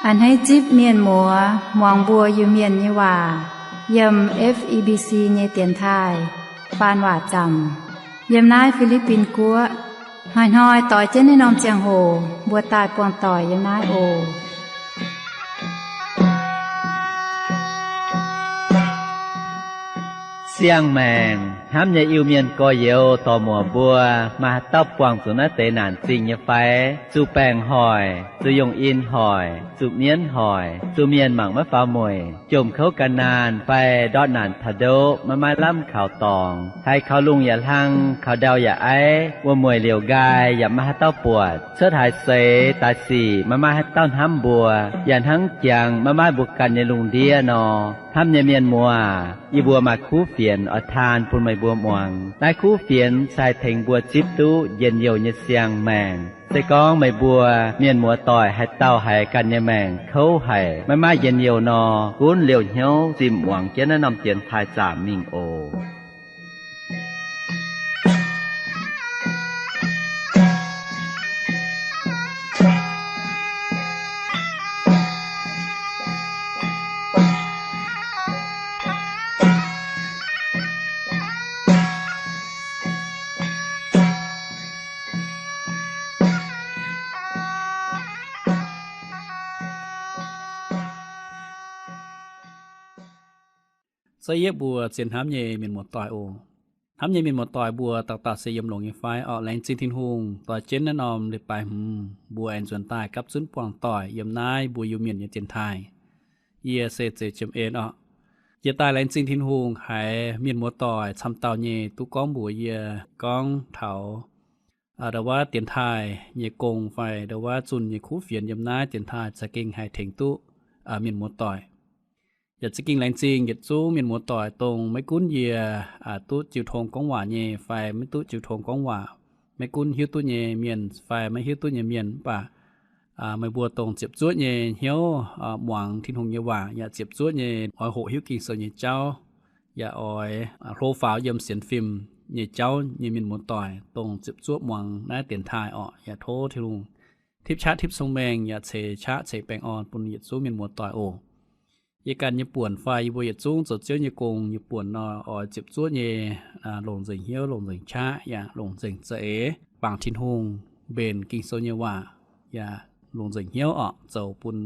A'hneiv zipv mienh muoz muangx mbuo Iu-Mienh nyei waac yiem F E B C nyei dienx taaih faan waac zaamc yiem naaiv Fi^li^bin Guoqv. Hnoi-hnoi doix jienv naaiv norm ziangh hoc mbuo daaih buangh doic yiem naaiv oc. Siang-maengc hnamv nyei Iu-Mienh gorx-youz dorc-muoc mbuo, maaih haaix dauh buangh zuqc naaiv deix naanc zingh nyei fai? Zuqc baengc hoic, zuqc yungh in hoic, zuqc mienv hoic, zuqc mienh mangc maiv faaux mueic, jomc kouv gan naanh fai ndortv naanc taux ndoqv maiv maaih lamh kaux dorngx, haiz kaux lungh yaac hlang, kaux ndau yaac aiv, wuom-mueic liouc nqaai yaac maiv maaih haaix dauh buatc, cuotv haaix seix daaih sic maiv maaih haaix dauh hnamv mbuo, yaac hnangv jangx maiv maaih mbuo ganh nyei lungh ndiev nor. Hnamv nyei mienh muoz, yie mbuo maaih kuv fienx oix taan bun meih mbuo muangx. Naaiv kuv fienx se haih tengx mbuo zipv duqv njien-youh nyei siang-maengc. Se gorngv meih mbuo mienh muoz-doic haaix dauh haiz ganh nyei maengc kouv haic, maiv maaih njien-youh nor, gunv liouh hnyouv zimh muangx jienv naaiv norm dienx taaih zaamc mingh oc. Za'yietv mbuo zien hnamv nyei mienh muoz-doic oc. Hnamv nyei mienh muoz-doic mbuo dauh dauh se yiem longx nyei fai? Orqc, laengz zingh Tin-Hungh doix jienv naaiv norm leiz-baaix hmz mbuo aengx nzuonx daaih gapv zunv buangh doic yiem naaiv mbuo Iu-Mienh nyei dienx taaih. Yie se Zeix Jiem En orqc. Jiex daaih laengz zingh Tin-Hungh haiz mienh muoz-doic camv dauh nyei duqv gorngv mbuox yie gorngv taux ndau wuov dienx taaih nyei gong fai ndau wuov zunh nyei kuv fienx yiem naaiv dienx taaih za'gengh haih tengx duqv mienh muoz-doic. Yaac za'gengh laengz zingh yietc zungv mienh muoz-doic dongh maiv gunv yie duqv jiu tong gorngv waac nyei fai maiv duqv jiu tong gorngv waac, maiv gunv hiuv duqv nyei mienh fai maiv hiuv duqv nyei mienh, mv baac meih mbuo dongh ziepc zuoqv nyei hnyouv muangx Tin-Hungh nyei waac yaac ziepc zuoqv nyei oix hoqc hiuv Ging-Sou nyei jauv, yaac oix hlo faaux yiem sienx fim nyei jauv nyei mienh muoz-doic dongh ziepc zuoqv muangx naaiv dienx taaih orqc, yaac tov Tin-Hungh tipv qaqv tipv cong-mengh yaac ceix qaqv ceix baengh orn bun yietc zungv mienh muoz-doic oc. Yie ganh nyei buonc fai yie mbuo yietc zungv zoux Ziouv nyei gong nyei buonc nor, oix ziepc zuoqv nyei longc nzengc hnyouv, longc nzengc qaqv, yaac longc nzengc za'eix bangc Tin-Hungh, mbenc Ging-Sou nyei waac, yaac longc nzengc hnyouv orqc zoux bun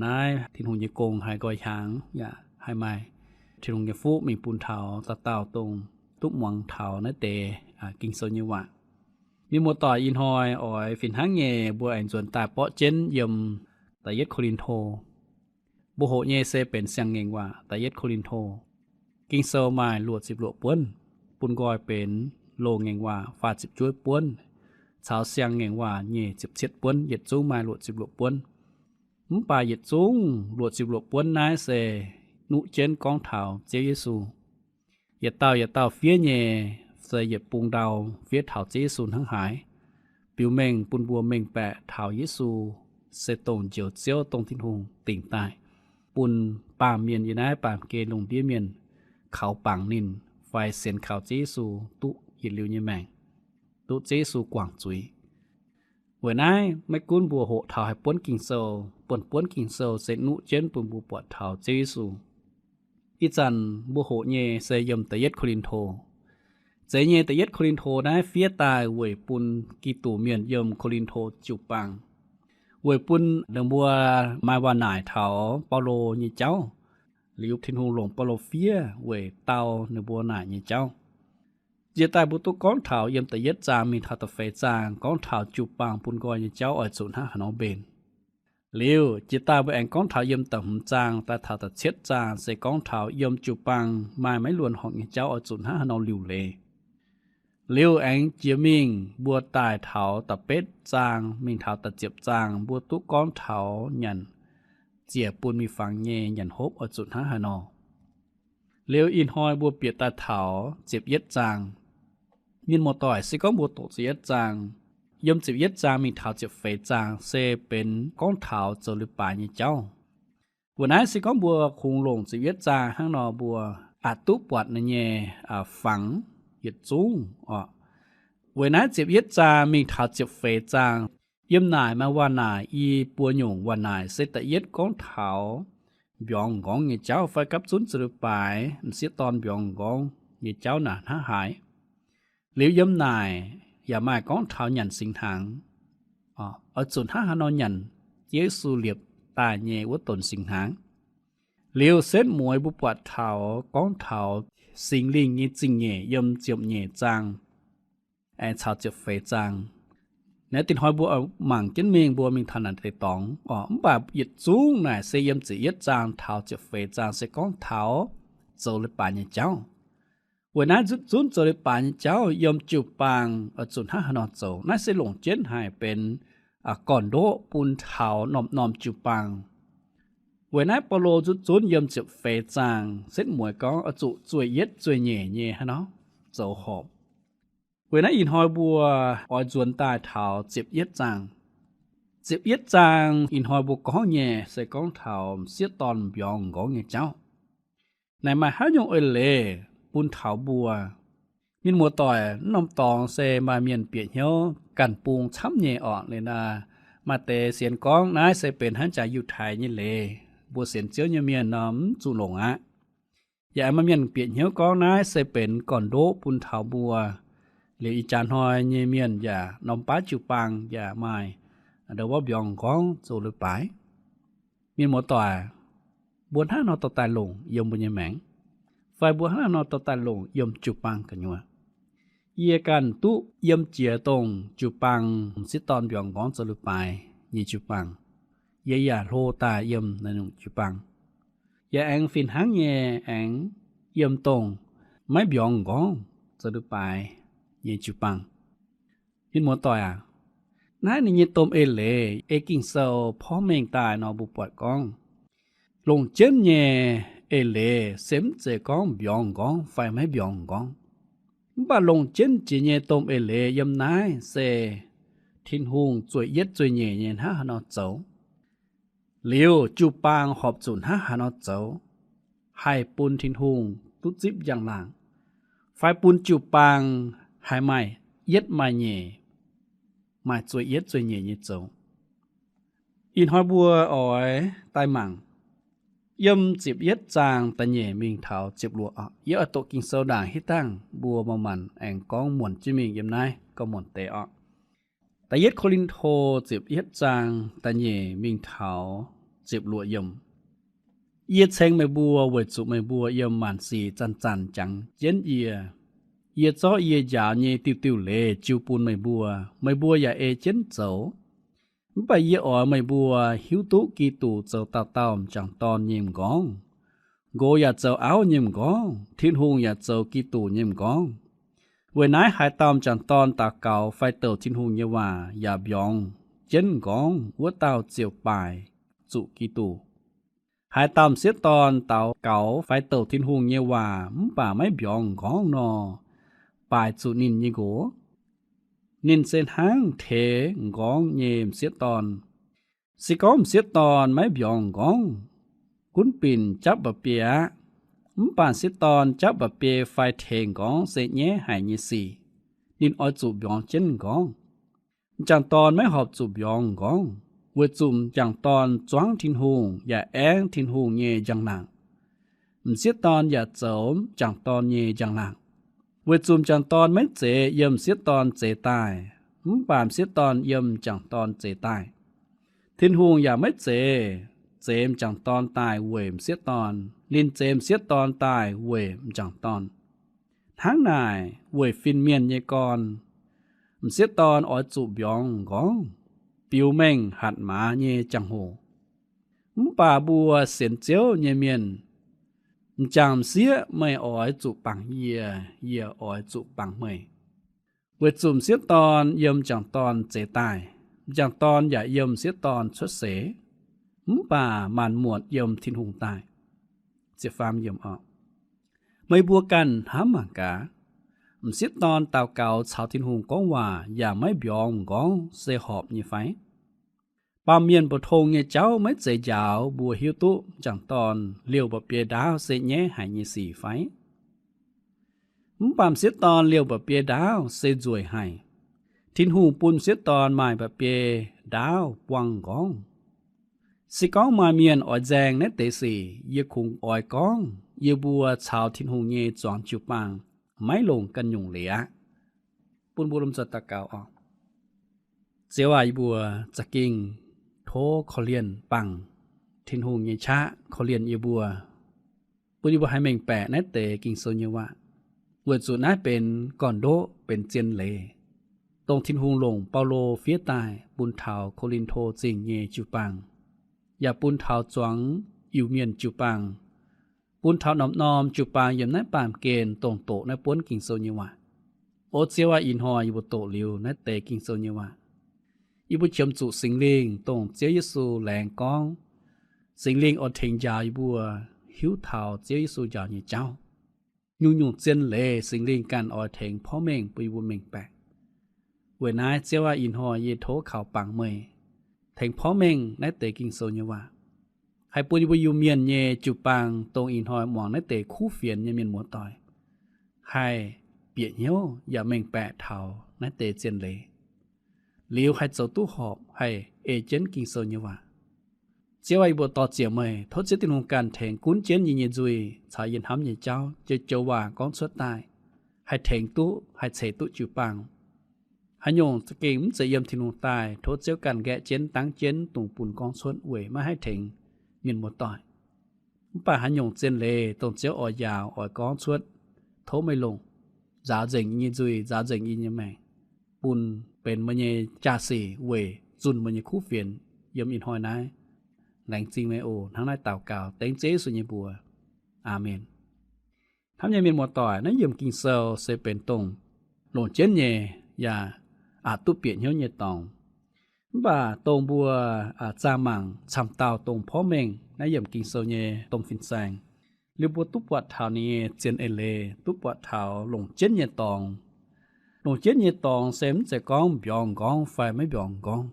naaiv Tin-Hungh nyei gong haih nqoi hiaangx, yaac haih maaih Tin-Hungh nyei fuqv mingh bun taux dauh dauh dongh duqv muangx taux naaiv deix Ging-Sou nyei waac. Mienh muoz-doic, ih hnoi oix fih hnangv nyei mbuo aengx nzuonx daaih borqv jienv yiem da'yietv Ko^lin^to. Mbuo hoqc nyei se benx siang-ngaengc waac da'yietv Ko^lin^to. Ging-Sou maaih luoqc ziepc luoqc buonv, bun nqoi benx loz-ngaengc waac faah ziepc juov buonv, caux siang-ngaengc waac nyic ziepc cietv buonv, yietc zungv maaih luoqc ziepc luoqc buonv. Mv baac yietc zungv luoqc ziepc luoqc buonv naaiv se nuqv jienv gorngv taux Ziouv Yesu. Yietc dauh yietc dauh fiev nyei se yietc bung ndau fiev taux Ziouv Yesu hnangv haaix, biux mengh bun mbuo mengh baeqc taux Yesu se dongh Njoux Ziouv, dongh Tin-Hungh dingc daaih bun baamh mienh yiem naaiv baamh gen lungh ndiev mienh kaux bangc ninh fai sienx kaux Ziouv Yesu duqv yietc liuz nyei maengc, duqv Ziouv Yesu guangc zuiz. Weic naaiv maiv gunv mbuo hoqc taux haaix buonv Ging-Sou, buonv buonv Ging-Sou se nuqv jienv bun mbuo buatc taux Ziouv Yesu. Ih zanc mbuo hoqc nyei se yiem da'yietv Ko^lin^to. Zeiz nyei, da'yietv Ko^lin^to naaiv fiev daaih weic bun Giduc mienh yiem Ko^lin^to jiu-baang, weic bun ninh mbuo maaih waac naaic taux Baulo nyei jauv. Liuz Tin-Hungh longc Baulo fiev weic dau ninh mbuo naaic nyei jauv. Njiec daaih mbuo duqv gorngv taux yiem da'yietv zaang mingh taux da'feix zaang gorngv taux jiu-baang bun nqoi nyei jauv oix zuqc hnangv haaix nor mbenc. Liuz njiec daaih mbuo aengx gorngv taux yiem da'hmz zaang daaih taux da'cietv zaang se gorngv taux yiem jiu-baang maaih maiv luonx horngc nyei jauv oix zuqc hnangv haaix nor liuc leiz. Liuz aengx jiex mingh mbuo daaih taux da'betv zaang mingh taux da'ziepc zaang mbuo duqv gorngv taux nyanc ziec bun miuc-fangx nyei nyanc hopv oix zuqc hnangv haaix nor. Liuz ih hnoi mbuo bieqc daaih taux ziepc yietv zaang. Mienh muoz-doic, se gorngv mbuo doqc ziepc yietv zaang, yiem ziepc yietv zaang mingh taux ziepc feix zaang se benx gorngv taux zoux leiz-baaix nyei jauv. Weic naaiv se gorngv mbuo kungx longc ziepc yietv zaang hnangv nor, mbuo aqc duqv buatc ninh nyei fangx yietc zungv oc. Weic naaiv ziepc yietv zaang mingh taux ziepc feix zaang, Yiem naaic maaih waac naaic i buo nyungc. Waac naaic se da'yietv gorngv taux mbiorngz m'nqorngv nyei jauv fai gapv zunv zoux leiz-baaix m'sieqv dorn mbiorngz m'nqorngv nyei jauv naaic hnangv haaix. Liuz yiem naaic yaac maaih gorngv taux nyanc singx hnaangx, oix zuqc hnangv haaix nor nyanc Ziouv Yesu liepc daaih nyei wuov donx singx hnaangx. Liuz setv mueiz mbuo buatc taux gorngv taux Singx Lingh nyei zingh nyeic yiem ziepc nyeic zaang aengx caux ziepc feix zaang. Naaiv dinh hnoi mbuo mangc jienv mingh, mbuo mingh taux naaic deix dorngx oc. Mv baac yietc zungv naaic se yiem ziepc yietv zaang taux ziepc feix zaang se gorngv taux zoux leiz-baaix nyei jauv. Weic naaiv nzunc zunv zoux leiz-baaix nyei jauv yiem jiu-baang oix zuqc hnangv haaix nor zoux. Naaiv se longc jienv haic benx gorn-ndoqv bun taux norm-norm jiu-baang. Weic naaiv Baulo nzunc zunv yiem ziepc feix zaang setv mueiz gorngv oix zuqc zueih yietv zueih nyeic nyei hnangv nor zoux horpc. Weic naaiv ih hnoi mbuo oix nzuonx daaih taux ziepc yietv zaang. Ziepc yietv zaang ih hnoi mbuo gorngv nyei se gorngv taux m'sieqv dorn mbiorngz m'nqorngv nyei jauv. Naaic maaih haaix nyungc eix leiz bun taux mbuo? Mienh muoz-doic, norm dorngx se maaih mienh bieqc hnyouv ganh bung camv nyei orqc. Liuz naaic maaih deix sienx gorngv naaiv se benx hnangv jaax Yiutai nyei leiz. Mbuo sienx Ziouv nyei mienh nor mv zuqc longc aqv. Yaac maaih mienh bieqc hnyouv gorngv naaiv se benx gorn-ndoqv bun taux mbuo. Liuz ih jaax hnoi nyei mienh yaac norm baav jiu-baang yaac maaih ndau wuov mbiorngz m'nqorngv zoux leiz-baaix. Mienh muoz-doic, mbuo hnangv nor dorh daaih longc yiem mbuo nyei maengc, fai mbuo hnangv nor dorh daaih longc yiem jiu-baang gu'nyuoz? Yie ganh duqv yiem jiex dongh jiu-baang m'sieqv dorn mbiorngz m'nqorngv zoux leiz-baaix nyei jiu-baang. Yie yaac hlo daaih yiem naaiv nyungc jiu-baang. Yie aengx fih hnangv nyei aengx yiem dongh maiv mbiorngz m'nqorngv zoux leiz-baaix nyei jiu-baang. Mienh muoz-doic aac, naaiv ninh nyei domh eix leiz ei Ging-Sou porv mengh daaih nor mbuo buatc gorngv, longc jienv nyei eix leiz se mv zeiz gorngv mbiorngz m'nqorngv fai maiv mbiorngz m'nqorngv. Mv baac longc jienv jiex nyei domh eix leiz yiem naaiv se Tin-Hungh zueih yietv zueih nyeic nyei hnangv haaix nor zoux, liuz jiu-baang horpc zuqc hnangv haaix nor zoux, haih bun Tin-Hungh duqv zipv njang-laangc, fai bun jiu-baang haih maaih yietv maaih nyeic, maaih zueih yietv zueih nyeic nyei zoux. Ih hnoi mbuo oix daaih mangc yiem ziepc yietv zaang da'nyeic mingh taux ziepc luoqc oc. Yie oix doqc Ging-Sou ndaangc hitv dangh mbuo manc-manc aengx gorngv muonc jienv mingh yiem naaiv gorngv muonc deix oc. Da'yietv Ko^lin^to ziepc yietv zaang da'nyeic mingh taux ziepc luoqc yiemc. Yie ceng meih mbuo weic zuqc meih mbuo yiem maanc sic zanc-zanc jangx jienv yie. Yie zorqv yie njaaux nyei diuh diuh leiz jiu bun meih mbuo, meih mbuo yaac ei jienv zoux. Mv baac yie oix meih mbuo hiuv duqv Giduc zoux dauh dauh m'jangc dorn nyei m'nqorngv. Nqox yaac zoux auv nyei m'nqorngv. Tin-Hungh yaac zoux Giduc nyei m'nqorngv. Weic naaiv haaix dauh m'jangc dorn daux gaux fai douc Tin-Hungh nyei waac yaac mbiorngz jienv m'nqorngv, wuov dauh ziouc baaic zuqc Giduc. Haaix dauh m'sieqv dorn daux gaux fai douc Tin-Hungh nyei waac mv baac maiv mbiorngz m'nqorngv nor, baaic zuqc ninh nyei nqox. Ninh se hnangv teix m'nqorngv nyei m'sieqv dorn. Se gorngv m'sieqv dorn maiv mbiorngz m'nqorngv, gunv binc japv mba'biei aqv. Mv baac m'sieqv dorn japv mba'biei fai teix m'nqorngv se nyaiv haic nyei sic. Ninh oix zuqc mbiorngz jienv m'nqorngv. M'jangc dorn maiv horpc zuqc mbiorngz m'nqorngv, weic zuqc m'jangc dorn zuangv Tin-Hungh yaac aengv Tin-Hungh nyei njang-laangc. M'sieqv dorn yaac zoux m'jangc dorn nyei njang-laangc, weic zuqc m'jangc dorn maiv zeiz yiem m'sieqv dorn zeix daaih, mv baac m'sieqv dorn yiem m'jangc dorn zeix daaih. Tin-Hungh yaac maiv zeiz zeix m'jangc dorn daaih weic m'sieqv dorn. Ninh zeix m'sieqv dorn daaih weic m'jangc dorn. Hnangv naaic, weic fin-mienh nyei gorn, m'sieqv dorn oix zuqc mbiorngz m'nqorngv, biux mengh hatc maaz nyei jangx-hoc. Mv baac mbuo sienx Ziouv nyei mienh, m'jangc m'sieqv meih oix zuqc bangc yie, yie oix zuqc bangc meih. Weic zuqc m'sieqv dorn yiem m'jangc dorn zeix daaih. M'jangc dorn yaac yiem m'sieqv dorn cuotv seix, mv baac maanc muotc yiem Tin-Hungh daaih. Meih mbuo ganh hnamv mangc gaax, m'sieqv dorn daux gaux caux Tin-Hungh gorngv waac yaac maiv mbiorngz m'nqorngv se horpc nyei fai? Baamh mienh mbu'tong nyei jauv maiv zeiz njaaux mbuo hiuv duqv m'jangc dorn liouh mba'biei ndaauv se nyaiv haic nyei sic fai? Mv baac m'sieqv dorn liouh mba'biei ndaauv se nzueic haic. Tin-Hungh bun m'sieqv dorn maaih mba'biei ndaauv buangh m'nqorngv. Se gorngv maaih mienh oix nzaeng naaiv deix sic, yie kungx oix gorngv yie mbuo caux Tin-Hungh nyei zuangx jiu-baang maiv longc ganh nyungc leiz aqv. Bun mbuo lomh nzoih daux gaux oc. Ziouv aac, yie mbuo za'gengh tov korv-lienh bangc Tin-Hungh nyei qaqv korv-lienh yie mbuo, bun yie mbuo haih mengh baeqc naaiv deix Ging-Sou nyei waac, weic zuqc naaiv benx gorn-ndoqv, benx zien leiz, dongh Tin-Hungh longc Baulo fiev daaih bun taux Ko^lin^to Zingh nyei jiu-baang, yaac bun taux zuangx Iu-Mienh jiu-baang, bun taux norm-norm jiu-baang yiem naaiv baamh gen dongh doqc naaiv buonv Ging-Sou nyei waac. O Ziouv aac, ih hnoi yie mbuo doqc liuz naaiv deix Ging-Sou nyei waac, yie mbuo qiemx zuqc Singx Lingh dongh Ziouv Yesu laengz gorngv, Singx Lingh oix tengx njaaux yie mbuo hiuv taux Ziouv Yesu njaaux nyei jauv. Nyungc-nyungc zien leiz Singx Lingh ganh oix tengx porv mengh bun yie mbuo mengh baeqc. Weic naaiv Ziouv aac, ih hnoi yie tov kaux bangc meih tengx porv mengh naaiv deix Ging-Sou nyei waac, haih bun yie mbuo Iu-Mienh nyei jiu-baang dongh ih hnoi muangx naaiv deix kuv fienx nyei mienh muoz-doic haih bieqc hnyouv yaac mengh baeqc taux naaiv deix zien leiz, liuz haih zoux duqv horpc haih ei jienv Ging-Sou nyei waac. Ziouv aac, yie mbuo dor-ziec meih, tov Ziouv Tin-Hungh ganh tengx gunv jienv yie nyei nzuih caux yie hnamv nyei jauv, joux-joux waac gorngv cuotv daaih, haih tengx duqv, haih ceix duqv jiu-baang. Haaix nyungc za'gengh mv zeiz yiem Tin-Hungh daaih, tov Ziouv ganh nqaeqv jienv dangv jienv dungx bun gorngv cuotv weic maiv haih tengx mienh muoz-doic. Mv baac haaix nyungc zien leiz dongh Ziouv oix njaaux oix gorngv cuotv, tov meih longc, nzaaux nzengc yie nyei nzuih, nzaaux nzengc yie nyei maengc, bun benx meih nyei jaa-sic weic zunh meih nyei kuv fienx yiem ih hnoi naaiv. Laengz zingh meih oc. Hnangv naaiv daux gaux dengv Ziouv Yesu nyei mbuox. Aamen. Hnamv nyei mienh muoz-doic, naaiv yiemc Ging-Sou se benx dongh longc jienv nyei yaac aqc duqv bieqc hnyouv nyei dorngx. Mv baac dongh mbuo zaah mangc camv dauh dongh porv mengh naaiv yiemc Ging-Sou nyei domh fin-saeng liuz, mbuo duqv buatc taux ninh nyei zien eix leiz, duqv buatc taux longc jienv nyei dorngx. Longc jienv nyei dorngx se mv zeiz gorngv mbiorngz m'nqorngv fai maiv mbiorngz m'nqorngv.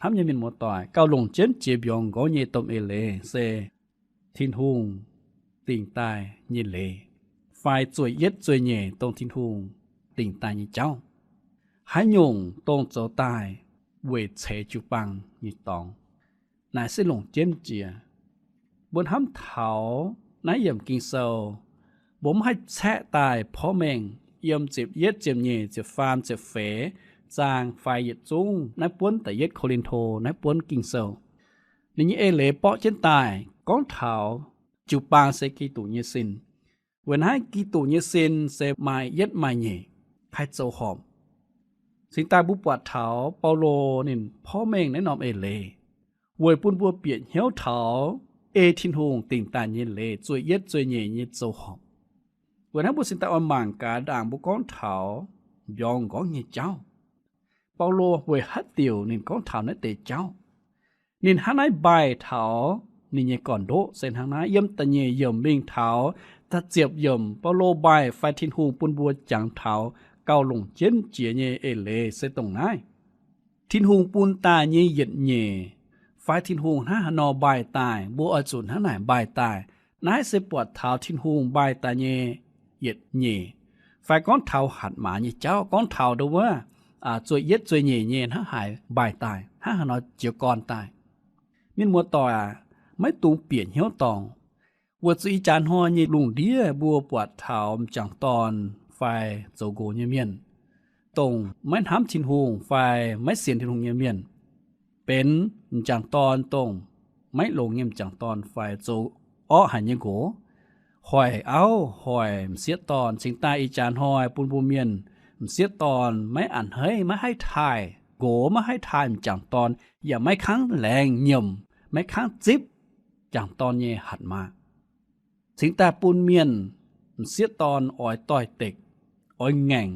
Hnamv nyei mienh muoz-doic, gauh longc jienv jiex mbiorngz m'nqorngv nyei domh eix leiz se Tin-Hungh dingc daaih nyei leiz, fai zueih yietv zueih nyeic dongh Tin-Hungh dingc daaih nyei jauv. Haaix nyungc dongh zoux daaih weic ceix jiu-baang nyei dorngx, naaic se longc jienv jiex. Mbuo hnamv taux naaiv yiemc Ging-Sou, mbuo mv haih caeqv daaih porv mengh yiem ziepc yietv, ziepc nyeic, ziepc faam, ziepc feix zaang fai yietc zungv naaiv buonv da'yietv Ko^lin^to naaiv buonv Ging-Sou. Ninh nyei eix leiz borqv jienv daaih gorngv taux jiu-baang se Giduc nyei sin. Weic naaiv Giduc nyei sin se maaih yietv maaih nyeic, haih zoux horpc. Cingx daaih mbuo buatc taux Baulo ninh porv mengh naaiv norm eix leiz weic bun mbuo bieqc hnyouv taux ei Tin-Hungh dingc daaih nyei leiz zueih yietv zueih nyeic nyei zoux horpc. Weic naaiv mbuo cingx daaih oix mangc gaax ndaangc mbuo gorngv taux mbiorngz m'nqorngv nyei jauv. Baulo weic haaix diuc ninh gorngv taux naaiv deix jauv? Ninh hnangv naaiv mbaih taux ninh nyei gorn-ndoqv se hnangv naaiv. Yiem da'nyeic yiemc mingh taux da'ziepc yiemc, Baulo mbaih fai Tin-Hungh bun mbuo jangx taux gauh longc jienv jiex nyei eix leiz se dongh naaiv. Tin-Hungh bun daaih nyei yietc nyeic, fai Tin-Hungh hnangv haaix nor mbaih daaih, mbuo oix zuqc hnangv naaic mbaih daaih. Naaiv se buatc taux Tin-Hungh mbaih daaih nyei yietc nyeic, fai gorngv taux hatc maaz nyei jauv, gorngv taux ndo wuov zueih yietv zueih nyeic nyei hnangv haaix mbaih daaih, hnangv haaix nor jiez gorn daaih. Mienh muoz-doic aac, maiv dungx bieqc hnyouv dorngc. Weic zuqc ih jaax hnoi nyei lungh ndiev mbuo buatc taux m'jangc dorn fai zoux nqox nyei mienh, dongh maiv hnamv Tin-Hungh fai maiv sienx Tin-Hungh nyei mienh, benx m'jangc dorn dongh maiv longx nyei m'jangc dorn fai zoux orqv haic nyei nqox, hoic auv, hoic m'sieqv dorn. Cingx daaih ih jaax hnoi bun mbuo mienh m'sieqv dorn maiv a'hneiv, maiv haih taaih nqox, maiv haih taaih m'jangc dorn, yaac maiv kangv laengz nyiemc, maiv kangv zipv m'jangc dorn nyei hatc maaz. Cingx daaih bun mienh m'sieqv dorn oix doix-dekc, oix ngaengc,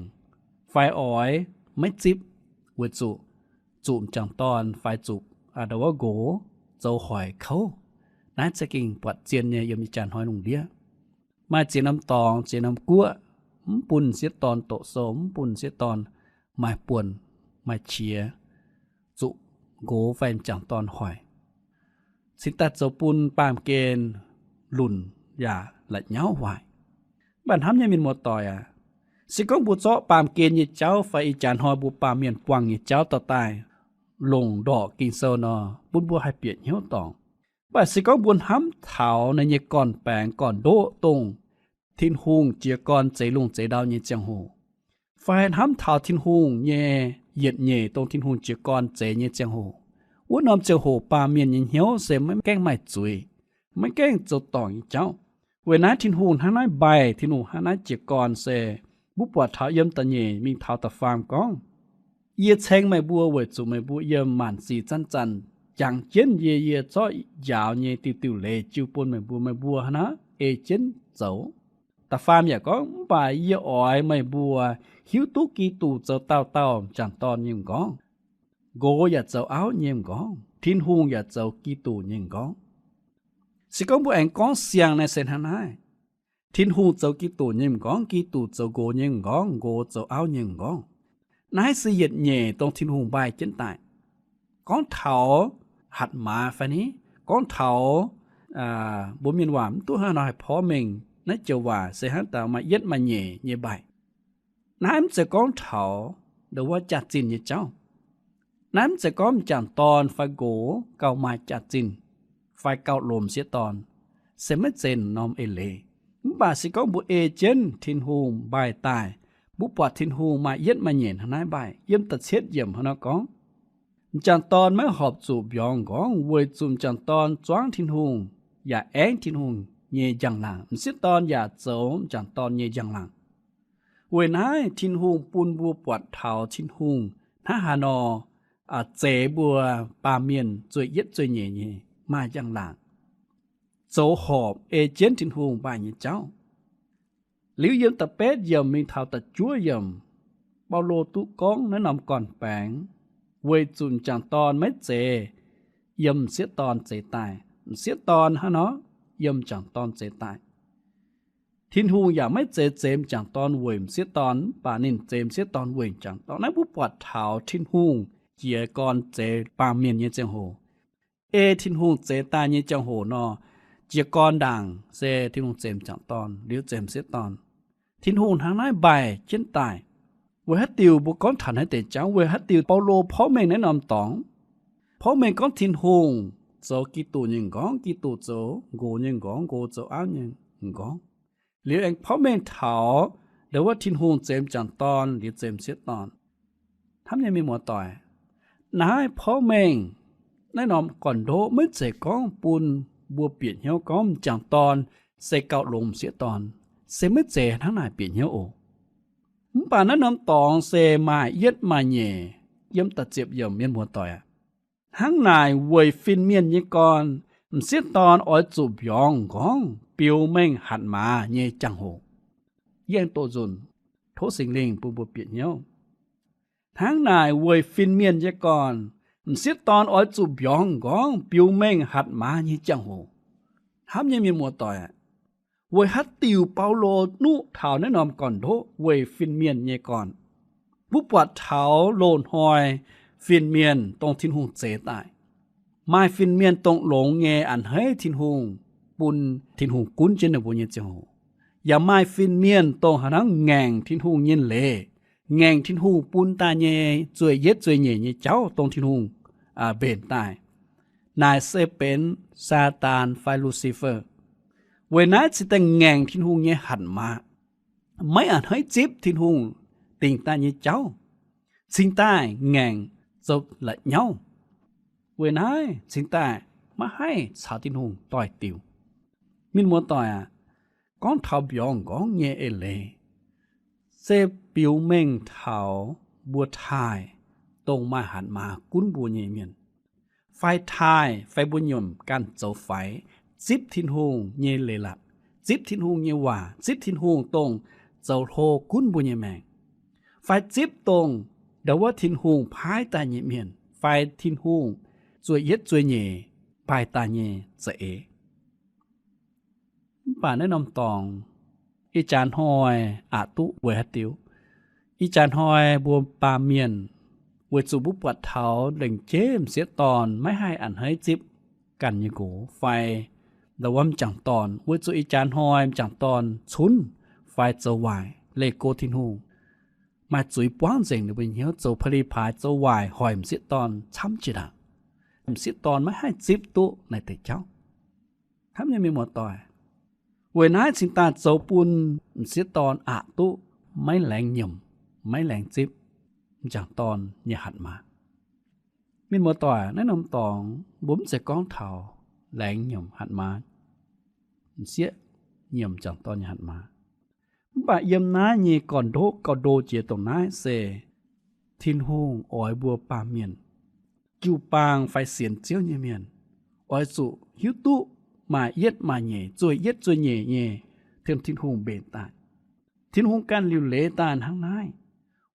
fai oix maiv zipv, weic zuqc zuqc m'jangc dorn fai zuqc ndo wuov nqox zoux hoic kouv. Naaiv za'gengh buatc zien nyei yiem ih jaax hnoi lungh ndiev. Maaih ziex norm dorngx, ziex norm guoqv mv bun m'sieqv dorn doqc sou, mv bun m'sieqv dorn maaih buonc, maaih qiex, zuqc nqox fai m'jangc dorn hoic. Cingx daaih zoux bun baamh gen lunc yaac la'nyauv waaic. Mv baac hnamv nyei mienh muoz-doic aac, Se gorngv mbuo zorqv baamh gen nyei jauv fai ih jaax hnoi mbuo baamh mienh buangh nyei jauv dorh daaih longc ndorqc Ging-Sou nor, bun mbuo haih bieqc hnyouv dorngc. Mv baac se gorngv mbuo hnamv taux naaiv nyei gorn-baengx gorn-ndoqv dongh Tin-Hungh jiez gorn zeix lungh zeix ndau nyei ziangh hoc, fai hnamv taux Tin-Hungh nyei yietc nyeic dongh Tin-Hungh jiez gorn zeix nyei ziangh hoc, wuov norm ziangh hoc baamh mienh nyei hnyouv se maiv gaengh maaih zuiz, maiv gaengh zoux dorngc nyei jauv. Weic naaiv Tin-Hungh hnangv naaiv mbaih, Tin-Hungh hnangv naaiv jiez gorn se mbuo buatc taux yiem da'nyeic mingh taux da'faam gorngv, Yie ceng meih mbuo weic zuqc meih mbuo yiem maanc sic zanc-zanc jangx jienv yie. Yie zorqv njaaux nyei diuh diuh leiz jiu bun meih mbuo, meih mbuo hnangv naaiv ei jienv zoux. Da'faam yaac gorngv, Mv baac yie oix meih mbuo hiuv duqv Giduc zoux dauh dauh m'jangc dorn nyei m'nqorngv. Nqox yaac zoux auv nyei m'nqorngv. Tin-Hungh yaac zoux Giduc nyei m'nqorngv. Se gorngv mbuo aengx gorngv siang naaiv se hnangv naaiv, Tin-Hungh zoux Giduc nyei m'nqorngv, Giduc zoux nqox nyei m'nqorngv, nqox zoux auv nyei m'nqorngv. Naaiv se yietc nyeic dongh Tin-Hungh mbaih jienv daaih. Gorngv taux hatc maaz fai ni, gorngv taux mbuo mienh waac mv duqv hnangv nor haih porv mengh naaiv joux waac se hnangv daaih maaih yietv maaih nyeic nyei mbaih. Naaiv mv zeiz gorngv taux ndo wuov jaax-zinh nyei jauv. Naaiv mv zeiz gorngv m'jangc dorn fai nqox gauh maaih jaax-zinh fai gauh longx m'sieqv dorn, se maiv zeiz norm eix leiz. Mv baac se gorngv mbuo ei jienv Tin-Hungh mbaih daaih, mbuo buatc Tin-Hungh maaih yietv maaih nyeic hnangv naaiv mbaih. Yiem da'cietv yiemc hnangv nor gorngv, M'jangc dorn maiv horpc zuqc mbiorngz m'nqorngv weic zuqc m'jangc dorn zuangv Tin-Hungh yaac aengv Tin-Hungh nyei njang-laangc. M'sieqv dorn yaac zoux m'jangc dorn nyei njang-laangc. Weic naaiv Tin-Hungh bun mbuo buatc taux Tin-Hungh hnangv haaix nor zeix mbuo baamh mienh zueih yietv zueih nyeic nyei maaih njang-laangc, zoux horpc ei jienv Tin-Hungh mbaih nyei jauv. Liuz yiem da'betv yiemc mingh taux da'juov yiemc, Baulo duqv gorngv naaiv norm gorn-baengx weic zuqc m'jangc dorn maiv zeiz yiem m'sieqv dorn zeix daaih. M'sieqv dorn hnangv nor yiem m'jangc dorn zeix daaih. Tin-Hungh yaac maiv zeiz zeix m'jangc dorn weic m'sieqv dorn, mv baac ninh zeix m'sieqv dorn weic m'jangc dorn. Naaiv mbuo buatc taux Tin-Hungh jiez gorn zeix baamh mienh nyei ziangh hoc. Ei Tin-Hungh zeix daaih nyei ziangh hoc nor, jiez gorn ndaangc se Tin-Hungh zeix m'jangc dorn, liuz zeix m'sieqv dorn. Tin-Hungh hnangv naaiv mbaih jienv daaih. Weic haaix diuc mbuo gorngv taux naaiv deix jauv? Weic haaix diuc Baulo porv mengh naaiv norm dorngx? Porv mengh gorngv Tin-Hungh zoux Giduc nyei m'nqorngv, Giduc zoux nqox nyei m'nqorngv, nqox zoux auv nyei m'nqorngv. Liuz aengx porv mengh taux ndo wuov Tin-Hungh zeix m'jangc dorn liuz zeix m'sieqv dorn. Hnamv nyei mienh muoz-doic, naaiv porv mengh naaiv norm gorn-ndoqv maiv zeiz gorngv bun mbuo bieqc hnyouv gorngv m'jangc dorn se gauh longx m'sieqv dorn, se maiv zeiz hnangv naaic bieqc hnyouv oc. Mv baac naaiv norm dorngx se maaih yietv maaih nyeic. Yiem da'ziepc yiemc, mienh muoz-doic aac, hnangv naaic weic fin-mienh nyei gorn, m'sieqv dorn oix zuqc mbiorngz m'nqorngv biux mengh hatc maaz nyei jangx-hoc. Yie aengx doqc nzunc, tov Singx Lingh bun mbuo bieqc hnyouv. Hnangv naaic weic fin-mienh nyei gorn, m'sieqv dorn oix zuqc mbiorngz m'nqorngv biux mengh hatc maaz nyei jangx-hoc. Hnamv nyei mienh muoz-doic aac, weic haaix diuc Baulo nuqv taux naaiv norm gorn-ndoqv weic fin-mienh nyei gorn? Mbuo buatc taux loz-hnoi fin-mienh dongh Tin-Hungh zeix daaih, maaih fin-mienh dongh longx nyei a'hneiv Tin-Hungh, bun Tin-Hungh gunv jienv ninh mbuo nyei ziangh hoc. Yaac maaih fin-mienh dongh haaix hnangv ngaengc Tin-Hungh nyei leiz, ngaengc Tin-Hungh bun daaih nyei zueih yietv zueih nyeic nyei jauv dongh Tin-Hungh mbenc daaih. Naaic se benx Saadaan fai Lucifer. Weic naaiv cingx daaih ngaengc Tin-Hungh nyei hatc maaz, maiv a'hneiv zipv Tin-Hungh dingc daaih nyei jauv, cingx daaih ngaengc zoux la'nyauv. Weic naaiv cingx daaih maiv haih caux Tin-Hungh doix-diuc. Mienh muoz-doic aac, gorngv taux mbiorngz m'nqorngv nyei eix leiz, se biux mengh taux mbuo taaih dongh maaih hatc maaz gunv mbuo nyei mienh, fai taaih fai mbuo nyiemc ganh zoux faix, zipv Tin-Hungh nyei leiz-latc, zipv Tin-Hungh nyei waac, zipv Tin-Hungh dongh zoux hlo gunv mbuo nyei maengc, fai zipv dongh ndo wuov Tin-Hungh paaiv daaih nyei mienh, fai Tin-Hungh zueih yietv zueih nyeic mbaih daaih nyei za'eix. Mv baac naaiv norm dorngx, ih jaax hnoi aqc duqv weic haaix diuc? Ih jaax hnoi mbuo baamh mienh weic zuqc mbuo buatc taux lengc jeiv m'sieqv dorn maiv haih a'hneiv zipv ganh nyei nqox fai ndo wuov m'jangc dorn, weic zuqc ih jaax hnoi m'jangc dorn cunv fai zoux waaic, leih go Tin-Hungh, maaih zuiz buangv nzengc ninh mbuo nyei hnyouv, zoux pa'li paaix, zoux waaic, hoic m'sieqv dorn camv jiex ndaangc. M'sieqv dorn maiv haih zipv duqv naaiv deix jauv. Hnamv nyei mienh muoz-doic, weic naaiv cingx daaih zoux bun m'sieqv dorn aqc duqv maiv laengz nyiemc, maiv laengz zipv m'jangc dorn nyei hatc maaz. Mienh muoz-doic, naaiv norm dorngx mbuo mv zeiz gorngv taux laengz nyiemc hatc maaz, m'sieqv nyiemc m'jangc dorn nyei hatc maaz. Mv baac yiem naaiv nyei gorn-ndoqv gauh ndo jiex dongh naaiv se Tin-Hungh oix mbuo baamh mienh, jiu-baang fai sienx Ziouv nyei mienh, oix zuqc hiuv duqv maaih yietv maaih nyeic, zueih yietv zueih nyeic nyei, tengx Tin-Hungh mbenc daaih. Tin-Hungh ganh liuc leiz daaih hnangv naaiv.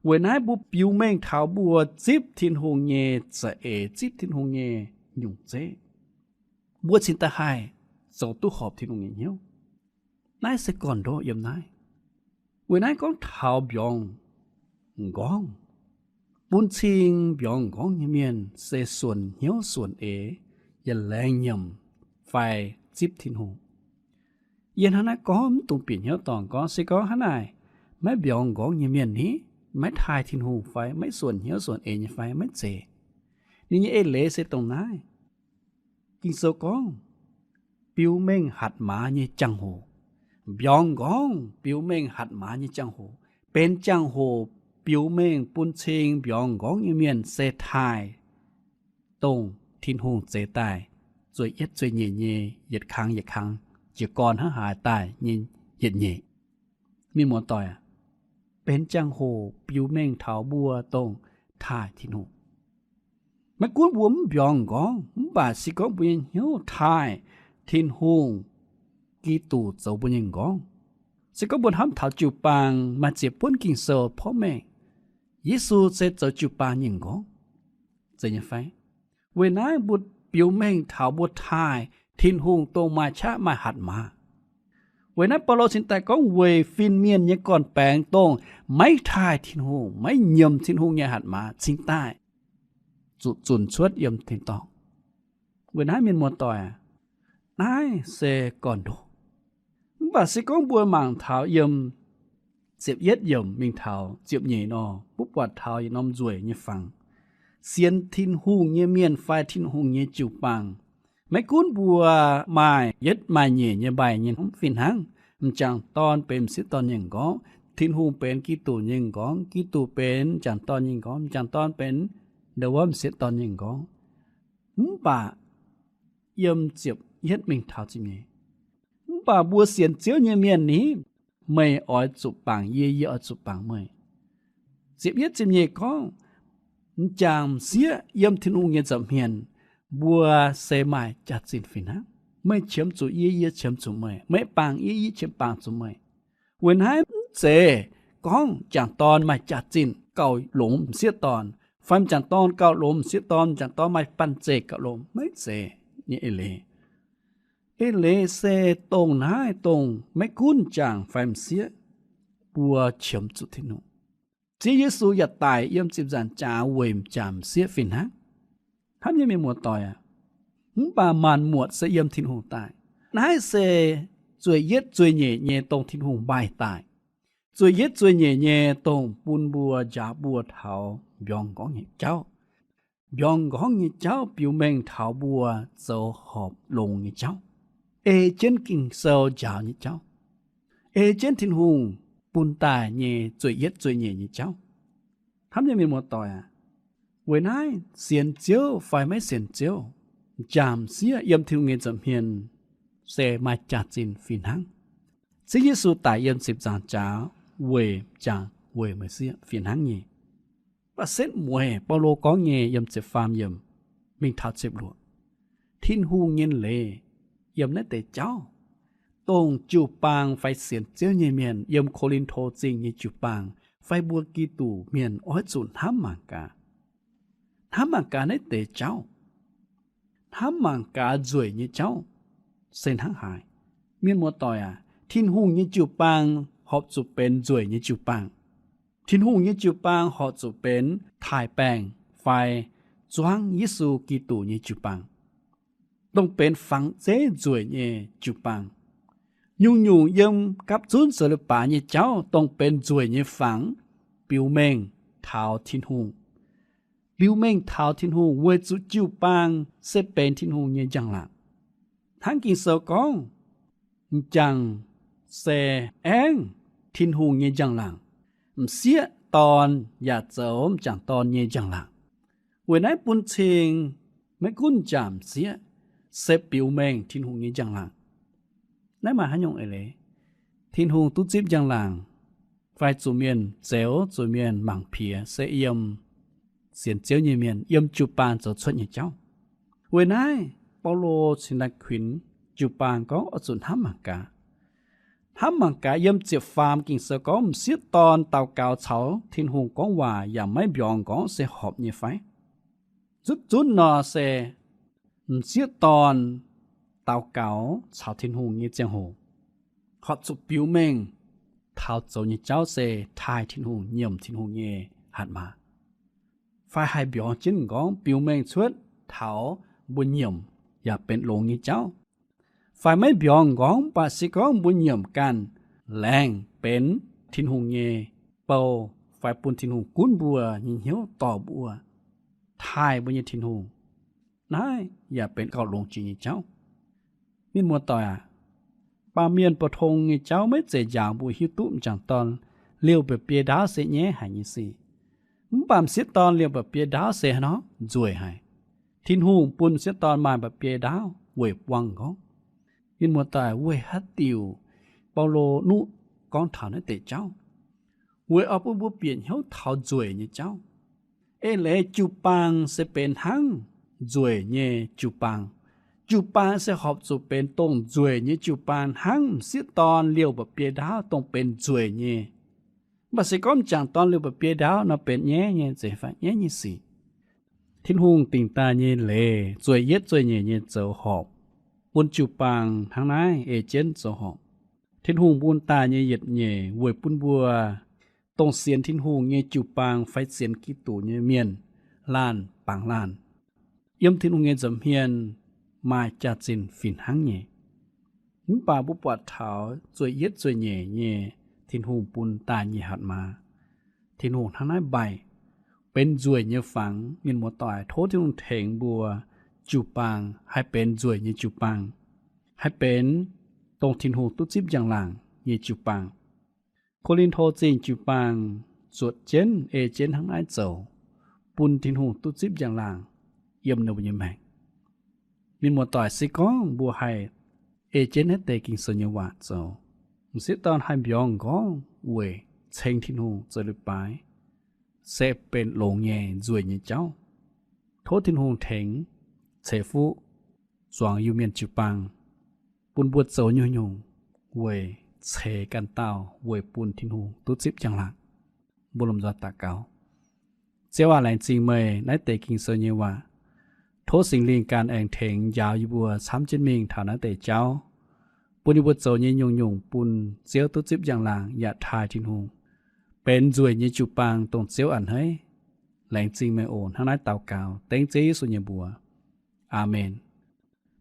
Weic naaiv mbuo biux mengh taux mbuo zipv Tin-Hungh nyei za'eix, zipv Tin-Hungh nyei nyungc zeiv, mbuo cingx daaih haih zoux duqv horpc Tin-Hungh nyei hnyouv. Naaiv se gorn-ndoqv yiem naaiv. Weic naaiv gorngv taux mbiorngz m'nqorngv, bun cing mbiorngz m'nqorngv nyei mienh se suonc hnyouv suonc eix, yaac laengz nyiemc fai zipv Tin-Hungh. Yie hnangv naaiv gorngv mv dungx bieqc hnyouv dorngc gorngv, se gorngv hnangv naaic maiv mbiorngz m'nqorngv nyei mienh ni, maiv taaih Tin-Hungh fai maiv suonc hnyouv suonc eix nyei fai maiv zeiz. Ninh nyei eix leiz se dongh naaiv. Ging-Sou gorngv, biux mengh hatc maaz nyei jangx-hoc, mbiorngz m'nqorngv biux mengh hatc maaz nyei jangx-hoc, benx jangx-hoc biux mengh bun cing mbiorngz m'nqorngv nyei mienh se taaih dongh Tin-Hungh zeix daaih zueih yietv zueih nyeic nyei yietc kang yietc kang jiez gorn hnangv haaix daaih nyei yietc nyeic. Mienh muoz-doic aac, benx jangx-hoc biux mengh taux mbuo dongh taaih Tin-Hungh. Maiv gunv mbuo mv mbiorngz m'nqorngv, mv baac se gorngv mbuo nyei hnyouv taaih Tin-Hungh, Giduc zoux mbuo nyei m'nqorngv, se gorngv mbuo hnamv taux jiu-baang maaih ziepc buonv Ging-Sou porv mengh, Yesu se zoux jiu-baang nyei m'nqorngv, zeiz nyei fai? Weic naaiv mbuo biux mengh taux mbuo taaih Tin-Hungh dongh maaih qaqv maaih hatc maaz. Weic naaiv Baulo cingx daaih gorngv weic fin-mienh nyei gorn-baengx dongh maiv taaih Tin-Hungh, maiv nyiemc Tin-Hungh nyei hatc maaz cingx daaih zuqc zunc cuotv yiem tin-dorngh. Weic naaiv mienh muoz-doic aac, naaiv se gorn-ndoqv. Mv baac se gorngv mbuo mangc taux yiem ziepc yietv yiemc mingh taux ziepc nyeic nor, mbuo buatc taux yietc norm nzueic nyei fangx. Sienx Tin-Hungh nyei mienh fai Tin-Hungh nyei jiu-baang, maiv gunv mbuo maaih yietv maaih nyeic nyei mbaih nyei hnamv fih hnangv, m'jangc dorn benx m'sieqv dorn nyei m'nqorngv, Tin-Hungh benx Giduc nyei m'nqorngv, Giduc benx m'jangc dorn nyei m'nqorngv, m'jangc dorn benx ndau wuov m'sieqv dorn nyei m'nqorngv. Mv baac yiem ziepc yietv mingh taux ziepc nyeic, mv baac mbuo sienx Ziouv nyei mienh ni, meih oix zuqc bangc yie, yie oix zuqc bangc meih. Ziepc yietv ziepc nyeic gorngv, m'jangc m'sieqv yiem Tin-Hungh nyei nza'hmien, mbuo se maaih jaax-zinh fih hnangv. Meih qiemx zuqc yie, yie qiemx zuqc meih. Meih bangc yie, yie qiemx bangc zuqc meih. Weic naaiv mv zeiz gorngv m'jangc dorn maaih jaax-zinh gauh longx m'sieqv dorn, fai m'jangc dorn gauh longx m'sieqv dorn, m'jangc dorn maaih banh zeic gauh longx, maiv zeiz nyei eix leiz. Eix leiz se dongh naaiv dongh maiv gunv m'jangc fai m'sieqv, mbuo qiemx zuqc Tin-Hungh. Ziouv Yesu yaac daic yiem ziepc nzaangc jaax weic m'jangc m'sieqv fih hnangv. Hnamv nyei mienh muoz-doic aac, mv baac maanc muotc se yiem Tin-Hungh daaih. Naaiv se zueih yietv zueih nyeic nyei dongh Tin-Hungh mbaih daaih. Zueih yietv zueih nyeic nyei dongh bun mbuo njaaux mbuo taux mbiorngz m'nqorngv nyei jauv. Mbiorngz m'nqorngv nyei jauv biux mengh taux mbuo zoux horpc longx nyei jauv, ei jienv Ging-Sou njaaux nyei jauv, ei jienv Tin-Hungh bun daaih nyei zueih yietv zueih nyeic nyei jauv. Hnamv nyei mienh muoz-doic aac, weic naaiv sienx Ziouv fai maiv sienx Ziouv, m'jangc m'sieqv yiem Tin-Hungh nyei nza'hmien se maaih jaax-zinh fih hnangv. Ziouv Yesu daic yiem ziepc nzaangc jaax weic m'jangc weic m'sieqv fih hnangv nyei. Mv baac setv mueiz Baulo gorngv nyei yiem ziepc faam yiemc mingh taux ziepc luoqc, Tin-Hungh nyei leiz yiem naaiv deix jauv, dongh jiu-baang fai sienx Ziouv nyei mienh yiem Ko^lin^to Zingh nyei jiu-baang fai mbuo Giduc mienh oix zuqc hnamv mangc gaax. Hnamv mangc gaax naaiv deix jauv. Hnamv mangc gaax nzueic nyei jauv se hnangv haaix. Mienh muoz-doic aac, Tin-Hungh nyei jiu-baang horpc zuqc benx nzueic nyei jiu-baang. Tin-Hungh nyei jiu-baang horpc zuqc benx taaih baengh fai zuangv Yesu Giduc nyei jiu-baang, dongh benx fangx zeiv nzueic nyei jiu-baang. Nyungc-nyungc yiem gapv zunv zoux leiz-baaix nyei jauv dongh benx nzueic nyei fangx, biux mengh taux Tin-Hungh. Biux mengh taux Tin-Hungh weic zuqc jiu-baang se benx Tin-Hungh nyei njang-laangc. Hnangv Ging-Sou gorngv, m'jangc se aengv Tin-Hungh nyei njang-laangc. M'sieqv dorn yaac zoux m'jangc dorn nyei njang-laangc. Weic naaiv bun cing maiv gunv m'jangc m'sieqv se biux mengh Tin-Hungh nyei njang-laangc. Naaiv maaih haaix nyungc eix leiz? Tin-Hungh duqv zipv njang-laangc fai zuqc mienh zeux, zuqc mienh mangc piex se yiem sienx Ziouv nyei mienh, yiem jiu-baang zoux cuotv nyei jauv. Weic naaiv Baulo cingx daaih kuinx jiu-baang gorngv oix zuqc hnamv mangc gaax. Hnamv mangc gaax, yiem ziepc faam Ging-Sou gorngv m'sieqv dorn daux gaux caux Tin-Hungh gorngv waac yaac maiv mbiorngz nqorngv se horpc nyei fai? Zutv zunv nor se m'sieqv dorn daux gaux caux Tin-Hungh nyei ziangh hoc, horpc zuqc biux mengh taux zoux nyei jauv se taaih Tin-Hungh, nyiemc Tin-Hungh nyei hatc maaz. Fai haih mbiorngz jienv nqorngv biux mengh cuotv taux mbuo nyiemc yaac benx longx nyei jauv. Fai maiv mbiorngz nqorngv, mv baac se gorngv mbuo nyiemc ganh laengz benx Tin-Hungh nyei bou, fai bun Tin-Hungh gunv mbuo nyei hnyouv dorh mbuo, taaih mbuo nyei Tin-Hungh, naaiv yaac benx gauh longx jiex nyei jauv. Mienh muoz-doic aac, baamh mienh pou-tong nyei jauv maiv zeiz njaaux mbuo hiuv duqv m'jangc dorn liouh mba'biei ndaauv se nyaiv haic nyei sic. Mv baac m'sieqv dorn liouh mba'biei ndaauv se haaix nor nzueic haic. Tin-Hungh bun m'sieqv dorn maaih mba'biei ndaauv weic buang nqorngv. Mienh muoz-doic, weic haaix diuc Baulo nuqv gorngv taux naaiv deix jauv? Weic oix bun mbuo bieqc hnyouv taux nzueic nyei jauv. Eix leiz jiu-baang se benx hnangv nzueic nyei jiu-baang. Jiu-baang se horpc zuqc benx dongh nzueic nyei jiu-baang hnangv m'sieqv dorn liouh mba'biei ndaauv dongh benx nzueic nyei. Mv baac se gorngv m'jangc dorn liouh mba'biei ndaauv nor benx nyaiv nyei, zeiz fai nyaiv nyei sic. Tin-Hungh dingc daaih nyei leiz zueih yietv zueih nyeic nyei zoux horpc, bun jiu-baang hnangv naaiv ei jienv zoux horpc. Tin-Hungh bun daaih nyei yietc nyeic weic bun mbuo dongh sienx Tin-Hungh nyei jiu-baang fai sienx Giduc nyei mienh laanh bangc laanh, yiem Tin-Hungh nyei nza'hmien maaih jaax-zinh fih hnangv nyei. Mv baac mbuo buatc taux zueih yietv zueih nyeic nyei Tin-Hungh bun daaih nyei hatc maaz, Tin-Hungh hnangv naaiv mbaih benx nzueic nyei fangx. Mienh muoz-doic, tov Tin-Hungh tengx mbuo jiu-baang haih benx nzueic nyei jiu-baang, haih benx dongh Tin-Hungh duqv zipv njang-laangc nyei jiu-baang. Ko^lin^to Zingh jiu-baang zuotc jienv ei jienv hnangv naaiv zoux, bun Tin-Hungh duqv zipv njang-laangc yiem ninh mbuo nyei maengc. Mienh muoz-doic, se gorngv mbuo haih ei jienv naaiv deix Ging-Sou nyei waac zoux, m'sieqv dorn haih mbiorngz nqorngv weic ceng Tin-Hungh zoux leiz-baaix, se benx longx nyei nzueic nyei jauv. Tov Tin-Hungh tengx ceix fuqv zuangx Iu-Mienh jiu-baang, bun mbuo zoux nyungc-nyungc weic ceix ganh dauh weic bun Tin-Hungh duqv zipv njang-laangc. Mbuo lomh nzoih daux gaux. Ziouv aac, laengz zingh meih naaiv deix Ging-Sou nyei waac. Tov Singx Lingh ganh aengx tengx njaaux yie mbuo camv jienv mingh taux naaiv deix jauv, bun yie mbuo zoux nyei nyungc-nyungc bun Ziouv duqv zipv njang-laangc yaac taaih Tin-Hungh, benx nzueic nyei jiu-baang dongh Ziouv a'hneiv. Laengz zingh meih oc. Hnangv naaiv daux gaux dengv Ziouv Yesu nyei mbuox. Aamen.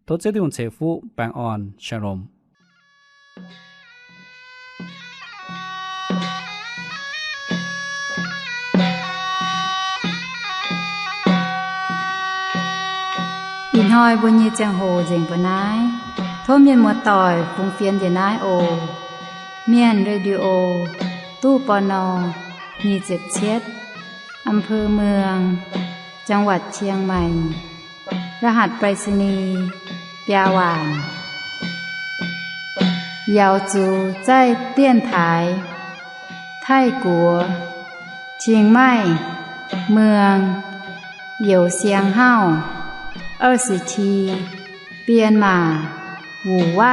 Tov Ziouv Tin-Hungh ceix fuqv baengh orn. Shalom. Ih hnoi mbuo nyei ziangh hoc nzengc mbuo naaiv. Tov mienh muoz-doic fungx fienx njiec naaiv oc. Mienh Radio, ตู้ ปณ. nyic ziepc cietv, อำเภอเมือง จังหวัดเชียงใหม่ รหัสไปรษณีย์ biaa waanc. 瑶族在电台 Taiv Guoqv, 清迈 เมือง, 邮箱号 二十七, 编码 五万.